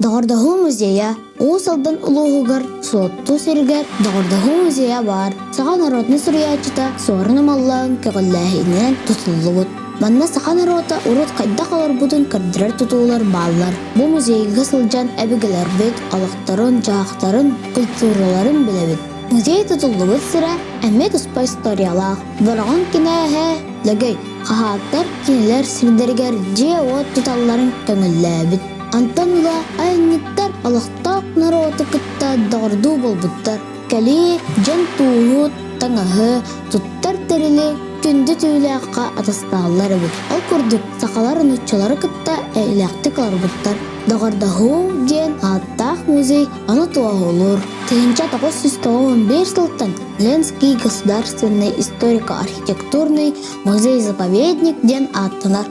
Доҕордоһуу музейа Уус Алдан улууһугар Суотту сиригэр Доҕордоһуу музейа баар. Саха народнай суруйааччыта Суорун Омоллоон көҕүлээһининэн тутуллубут. Манна саха норуота урут хайдах олорбутун көрдөрөр тутуулар бааллар. Бу музейга сылдьан өбүгэлэрбит олохторун-дьаһахтарын, культураларын билэбит. Музей тутуллубут сирэ эмиэ туспа историялаах. Бороҕон кинээһэ Лөгөй хаһаактар кинилэр сирдэригэр дьиэ-уот туталларын көҥүллээбит. Онтон ыла айанньыттар олохтоох норуоту кытта доҕордуу буолбуттар. Кэлии дьон тууһу, таҥаһы, туттар тэрили күндү түүлээххэ атастааллар эбит. Ол курдук сахалар нууччалары кытта эйэлээхтик олорбуттар. Доҕордоһуу диэн ааттаах музей ону туоһулуур. 1991 сылтан Ленский государственный историко-архитектурный музей-заповедник диэн ааттанар.